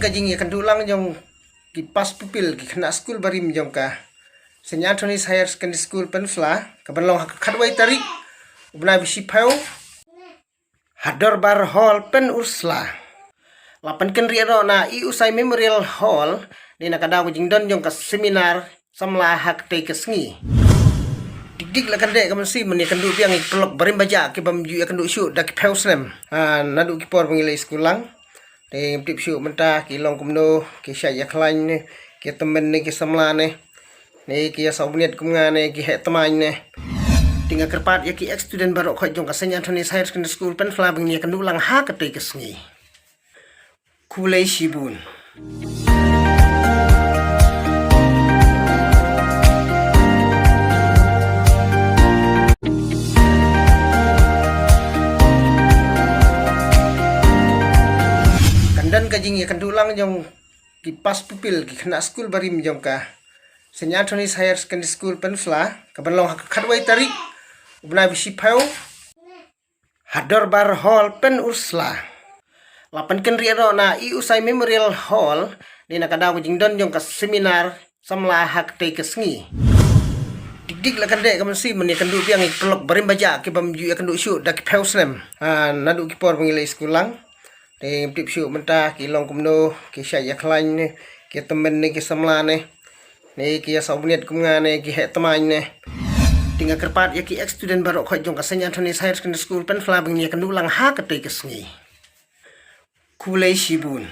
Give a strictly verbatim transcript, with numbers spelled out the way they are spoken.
Ka jingïakynduh lang jong ki pass pupil ki khynnah skul barim jong ka Saint Anthony's Higher Secondary School Pynphla, ka ban long ha ka khatwei tarik u bnai ba shiphew ha Dorbar Hall Pynursla. La pynkynriah noh na E U Sai Memorial Hall, ne na ka daw ka jingdon jong ka seminar samla ha katei ka sngi. Dik dik la kyndit ka mynsiem ban ïakynduh biang ïa ki paralok barim bajah ki bym ju ïakynduh shuh da ki phew snem. Ah, naduh ki por ba ngi leit skul lang. Te ngim tip shuh mynta ki long kumno, ki shait ïakhlaiñ ne, ki tymmen ne, ki samla ne, ne ki ïasaw bniat kum nga ne, ki heh tmaiñ ne. Te nga kyrpad ïa ki ex student baroh khoit jong ka Saint Anthony's Higher Secondary School Pynphla ba ngin ïakynduh lang ha katei ka sngi. Khublei shibun. Kan don ka jingïakynduh lang jong ki pass pupil ki khynnah skul barim jong ka Saint Anthony's Higher Secondary School Pynphla, ka ban long ha ka khatwei tarik u bnai ba shiphew ha Dorbar Hall Pynursla. La pynkynriah noh na E U Sai Memorial Hall, ne na ka daw ka jingdon jong ka seminar samla ha katei ka sngi. Dik dik la kyndit ka mynsiem ban ïakynduh biang ïa ki paralok barim bajah ki bym ju ïakynduh shuh da ki phew snem. Ah, naduh ki por ba ngi leit skul lang. Te ngim tip shuh mynta ki long kumno, ki shait ïakhlaiñ ne, ki tymmen ne, ki samla ne, ne ki ïasaw bniat kum nga ne, ki heh tmaiñ ne. Te nga kyrpad ïa ki ex student baroh khoit jong ka Saint Anthony's Higher Secondary School Pynphla ba ngin ïakynduh lang ha katei ka sngi. Khublei shibun.